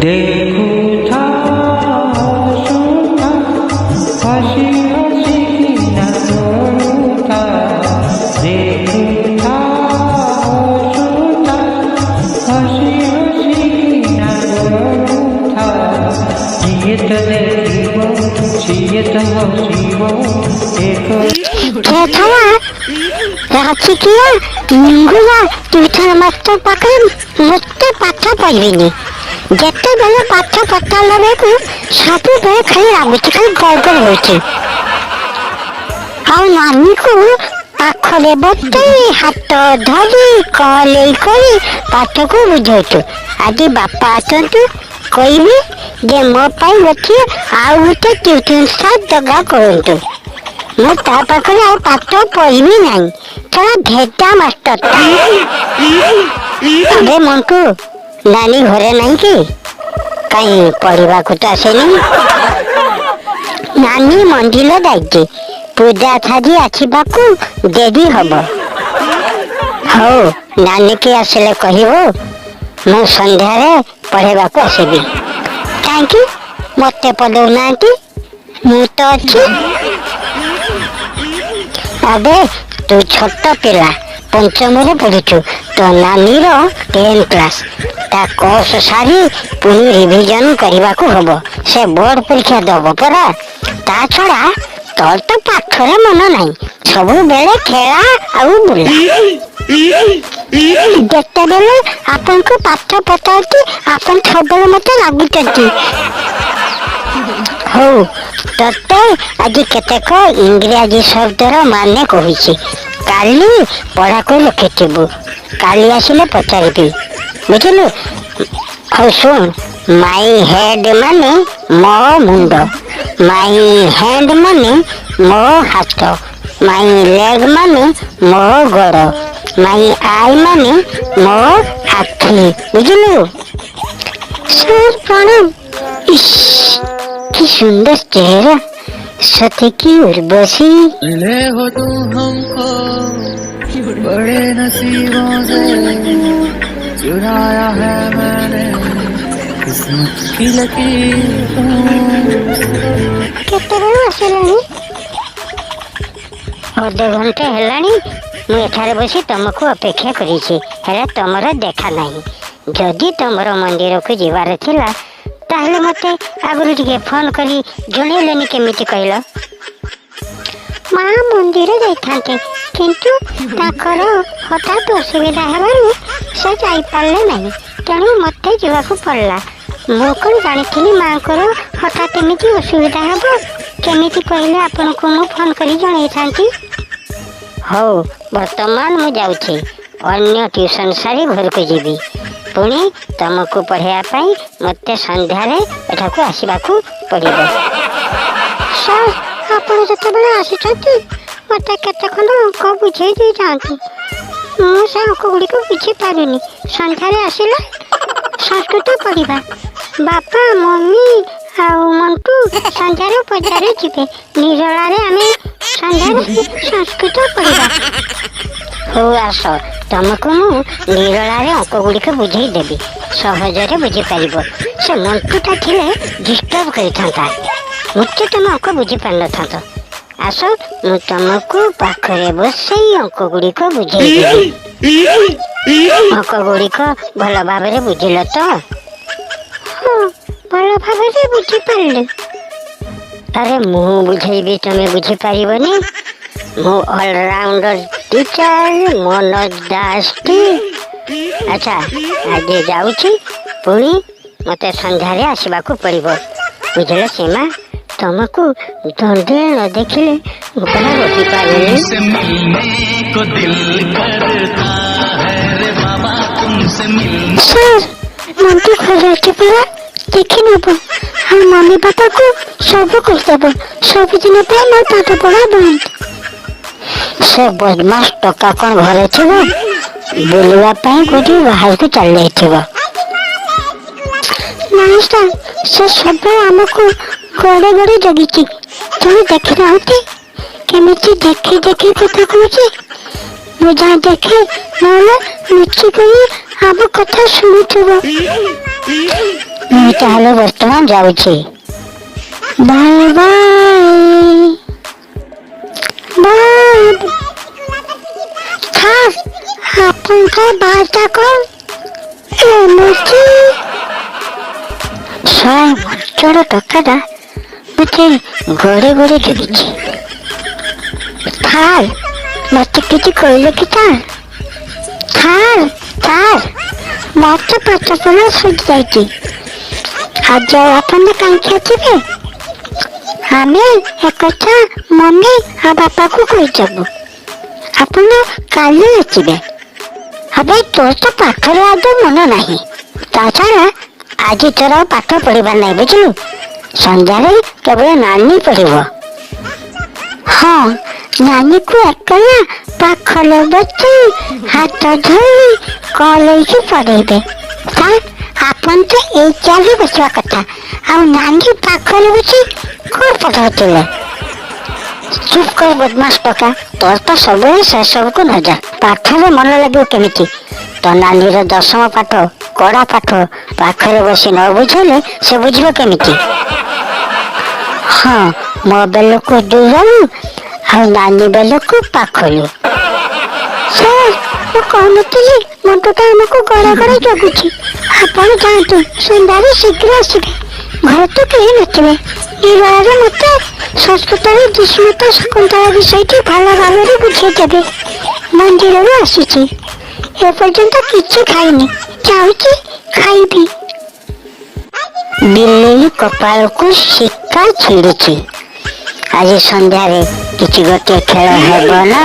ଦେଖୁଥା, ହସୁଥା, ହସି ହସିକିନା ଗଡୁଥା। ଦେଖୁଥା, ହସୁଥା, ହସି ହସିକିନା ଗଡୁଥା। ଯିଏ ତ ଦେଖିବ ସିଏ ତ ହସିବ ଏକ ଏଥର ରାତିକିଆ ନିଙ୍ଗୁଆ ଟ୍ୟୁସନ ମାଷ୍ଟର ପାଖରେ ମୋତେ ପାଠ ପଢ଼ିବିନି। ଯେତେବେଳେ ପାଠ ପଚାରିଲା ବେଳକୁ ସବୁବେଳେ ଖାଲି ରାଗୁଛି, ଖାଲି ଗଡ଼ଗଡ଼ ହେଉଛି। ଆଉ ନାନୀକୁ ପାଖରେ ବସେଇ, ହାତ ଧରି, କଲେଇ କରି ପାଠକୁ ବୁଝଉଛୁ। ଆଜି ବାପା ଆସନ୍ତୁ, କହିବି ଯେ ମୋ ପାଇଁ ଗୋଟିଏ ଆଉ ଗୋଟେ ଟ୍ୟୁସନ ସାର୍ ଯୋଗାଡ଼ କରନ୍ତୁ। ମୁଁ ତା ପାଖରେ ଆଉ ପାଠ ପଢ଼ିବି ନାହିଁ। ଶଳା ଭେଦା ମାଷ୍ଟରଟା। ଆବେ ମଣ୍ଟୁ, ନାନୀ ଘରେ ନାହିଁ କି? କାହିଁ, ପଢ଼ିବାକୁ ତ ଆସେନି। ନାନୀ ମନ୍ଦିର ଯାଇଛି, ପୂଜା ସାରି ଆସିବାକୁ ଡେରି ହବ। ହଉ, ନାନୀକି ଆସିଲେ କହିବୁ ମୁଁ ସନ୍ଧ୍ୟାରେ ପଢ଼େଇବାକୁ ଆସିବି। କାହିଁକି ମୋତେ ପଢ଼ଉନାହାନ୍ତି? ମୁଁ ତ ଅଛି। ଆବେ, ତୁ ଛୋଟ ପିଲା, ପଞ୍ଚମରେ ପଢୁଛୁ। ତୋ ନାନୀର 10 କ୍ଲାସ୍। ତା କୋର୍ସ ସାରି ପୁଣି ରିଭିଜନ କରିବାକୁ ହବ। ସେ ବୋର୍ଡ ପରୀକ୍ଷା ଦବ ପରା। ତା ଛଡ଼ା ତୋର ତ ପାଠରେ ମନ ନାହିଁ, ସବୁବେଳେ ଖେଳା ଆଉ ବୁଲା। ଯେତେବେଳେ ଆପଣଙ୍କୁ ପାଠ ପଚାରୁଛି, ଆପଣ ସବୁବେଳେ ମତେ ରାଗୁଛନ୍ତି। ହଉ, ତତେ ଆଜି କେତେକ ଇଂରାଜୀ ଶବ୍ଦର ମାନେ କହୁଛି, କାଲି ପଢ଼ାକୁ ରଖିଥିବୁ। କାଲି ଆସିଲେ ପଚାରିବି, ବୁଝିଲୁ? ହଉ ଶୁଣ। ମାଇ ହେଡ୍ ମାନେ ମୋ ମୁଣ୍ଡ, ମାଇ ହ୍ୟାଣ୍ଡ ମାନେ ମୋ ହାତ, ମାଇ ଲେଗ୍ ମାନେ ମୋ ଗୋଡ଼, ମାଇ I ମାନେ ମୋ ଆଖି। ବୁଝିଲୁ? ସାର୍, ପ୍ରଣାମ। ଇସ୍, କି ସୁନ୍ଦର ଚେହେରା, ସତେ କି ଉର୍ବଶୀ! मिले हो तुम हमको बड़े नसीबों से, चुराया है मैंने किस्मत की लकीरों। କେତେବେଳୁ ଆସିଲାଣି? ଅଧଘଣ୍ଟା ହେଲାଣି ମୁଁ ଏଠାରେ ବସି ତମକୁ ଅପେକ୍ଷା କରିଛି, ହେଲେ ତମର ଦେଖା ନାହିଁ। ଯଦି ତମର ମନ୍ଦିରକୁ ଯିବାର ଥିଲା, ତାହେଲେ ମୋତେ ଆଗରୁ ଟିକେ ଫୋନ୍ କରି ଜଣେଇଲେନି କେମିତି କହିଲ? ମା ମନ୍ଦିର ଯାଇଥାନ୍ତେ, କିନ୍ତୁ ତାଙ୍କର ହଠାତ୍ ଅସୁବିଧା ହେବାରୁ ସେ ଯାଇପାରିଲେ ନାହିଁ। ତେଣୁ ମୋତେ ଯିବାକୁ ପଡ଼ିଲା। ମୁଁ କ'ଣ ଜାଣିଥିଲି ମାଙ୍କର ହଠାତ୍ ଏମିତି ଅସୁବିଧା ହେବ? କେମିତି କହିଲେ ଆପଣଙ୍କୁ ମୁଁ ଫୋନ୍ କରି ଜଣେଇଥାନ୍ତି। ହଉ, ବର୍ତ୍ତମାନ ମୁଁ ଯାଉଛି। ଅନ୍ୟ ଟ୍ୟୁସନ୍ ସାରି ଘରକୁ ଯିବି। ପୁଣି ତମକୁ ପଢ଼ାଇବା ପାଇଁ ମୋତେ ସନ୍ଧ୍ୟାରେ ଏଠାକୁ ଆସିବାକୁ ପଡ଼ିବ। ସାର୍, ଆପଣ ଯେତେବେଳେ ଆସିଛନ୍ତି, ମୋତେ କେତେ ଖଣ୍ଡ ଅଙ୍କ ବୁଝେଇ ଦେଇଯାଆନ୍ତୁ। ମୁଁ ସେ ଅଙ୍କ ଗୁଡ଼ିକ ବୁଝିପାରୁନି। ସନ୍ଧ୍ୟାରେ ଆସିଲେ ସଂସ୍କୃତ ପଢ଼ିବା। ବାପା, ମମି ଆଉ ମଣ୍ଟୁ ସନ୍ଧ୍ୟାରେ ବଜାର ଯିବେ। ନିରଳାରେ ଆମେ ସନ୍ଧ୍ୟାରେ ସଂସ୍କୃତ ପଢ଼ିବା। ହଉ ଆସ, ତମକୁ ମୁଁ ନିରଳାରେ ଅଙ୍କ ଗୁଡ଼ିକ ବୁଝେଇ ଦେବି, ସହଜରେ ବୁଝିପାରିବ। ସେ ମଣ୍ଟୁଟା ଥିଲେ ଡିଷ୍ଟର୍ବ କରିଥାନ୍ତା, ମୋଟେ ତମେ ଅଙ୍କ ବୁଝିପାରିନଥାନ୍ତ। ଆସ, ମୁଁ ତମକୁ ପାଖରେ ବସେଇ ଅଙ୍କ ଗୁଡ଼ିକ ବୁଝେଇ ଦେବି। ଅଙ୍କ ଗୁଡ଼ିକ ଭଲ ଭାବରେ ବୁଝିଲ ତ? ହଁ, ଭଲ ଭାବରେ ବୁଝିପାରିଲି। ଆରେ, ମୁଁ ବୁଝେଇବି, ତମେ ବୁଝିପାରିବନି? ମୁଁ ଅଲରାଉଣ୍ଡର ଟିଚର ମନୋଜ ଦାସ ଟି। ଆଚ୍ଛା, ଆଜି ଯାଉଛି, ପୁଣି ମୋତେ ସନ୍ଧ୍ୟାରେ ଆସିବାକୁ ପଡ଼ିବ। ବୁଝିଲ ସୀମା, ତମକୁ ଦଣ୍ଡେ ନ ଦେଖିଲେ ମୁଁ ପରା ରହିପାରୁନି। तुमसे मिलने को दिल करता है रे बाबा, तुमसे मिलने ସାର୍, ମଣ୍ଟୁ ଘରେ ଅଛି ପରା, ଦେଖି ନେବ। ଆଉ ମମି ବାପାକୁ ସବୁ କହିଦେବ। ସବୁଦିନ ପାଇଁ ମୋ ପାଠ ପଢ଼ା ବନ୍ଦ। ସେ ବଦମାସ ଟୋକା କ'ଣ ଘରେ ଥିବ? ବୁଲିବା ପାଇଁ କୋଉଠି ବାହାରକୁ ଚାଲି ଯାଇଥିବ। ନାଇଁ ସାର୍, ସେ ସବୁବେଳେ ଆମକୁ ଗଡ଼େ ଗଡ଼େ ଜଗିଛି। ତମେ ଦେଖିନାହାନ୍ତି କେମିତି ଦେଖି ଦେଖି କଥା କହୁଛି? ମୁଁ ଯାହା ଦେଖେ, ନହେଲେ ଲୁଚି କରି ଆମ କଥା ଶୁଣୁଥିବ। ମୁଁ ତାହେଲେ ବର୍ତ୍ତମାନ ଯାଉଛି। Bye bye bye. Sir, ଆପଣଙ୍କ ବାର୍ତ୍ତା କ'ଣ ଏମିତି? ଶହେ ମଞ୍ଚଳ ଟଙ୍କାଟା ମୋତେ ଗଡ଼େ ଗଡ଼େ ଜଗିଛି। ସାର୍, ମୋତେ କିଛି କହିଲେ କି ସାର୍? ସାର୍, ସାର୍, ମୋତେ ପାଠ ପଢ଼ା ସରିଯାଇଛି। ଆଜି ଆଉ ଆପଣ କାହିଁକି ଆସିବେ? ଆମେ ଏକଥା ମମି ଆଉ ବାପାକୁ କହିଦେବୁ, ଆପଣ କାଲି ଆସିବେ। ଆବେ, ତୋର ତ ପାଠରେ ଆଦୌ ମନ ନାହିଁ। ତା ଛଡ଼ା ଆଜି ତୋର ଆଉ ପାଠ ପଢ଼ିବାର ନାହିଁ, ବୁଝିଲୁ? ସନ୍ଧ୍ୟାରେ କେବଳ ନାନୀ ପଢ଼ିବ। ହଁ, ନାନୀକୁ ଏକଲା ପାଖରେ ବସି ହାତ ଧରି କଲେଇକି ପଢ଼େଇବେ। ସାର୍, ଆପଣ ତ ଏଇ ଚେୟାରରେ ବସିବା କଥା, ଆଉ ନାନୀ ପାଖରେ ବସି କ'ଣ ପଢ଼ଉଥିଲେ? ଚୁପ୍ କର ବଦମାସ ଟୋକା, ତୋର ତ ସବୁବେଳେ ସେସବୁକୁ ନଜର। ପାଠରେ ମନ ଲାଗିବ କେମିତି? ତୋ ନାନୀର ଦଶମ ପାଠ କଡ଼ା ପାଠ, ପାଖରେ ବସି ନ ବୁଝେଇଲେ ସେ ବୁଝିବ କେମିତି? ହଁ, ମୋ ବେଲକୁ ଦୂରରୁ ଆଉ ନାନୀ ବେଲକୁ ପାଖରୁ। ସାର୍, ମୁଁ କହୁନଥିଲି ମଣ୍ଟୁଟା ଆମକୁ ଗଡ଼ ଗଡ଼ ଜଗୁଛି? ଆପଣ ଯାଆନ୍ତୁ, ସନ୍ଧ୍ୟାରେ ଶୀଘ୍ର ଆସିବେ। ଘରେ ତ କେହି ନଥିବେ। ନିରୋଳାରେ ମୋତେ ସଂସ୍କୃତରେ ଦୁଷ୍ମନ୍ତ ଶକୁନ୍ତଳା ବିଷୟଟି ଭଲ ଭାବରେ ବୁଝେଇ ଦେବେ। ମନ୍ଦିରରୁ ଆସିଛି, ଏପର୍ଯ୍ୟନ୍ତ କିଛି ଖାଇନି, ଯାଉଛି ଖାଇବି। ବିଲେଇ କପାଳକୁ ଶିକା ଛିଡିଛି। ଆଜି ସନ୍ଧ୍ୟାରେ କିଛି ଗୋଟିଏ ଖେଳ ହେବ ନା?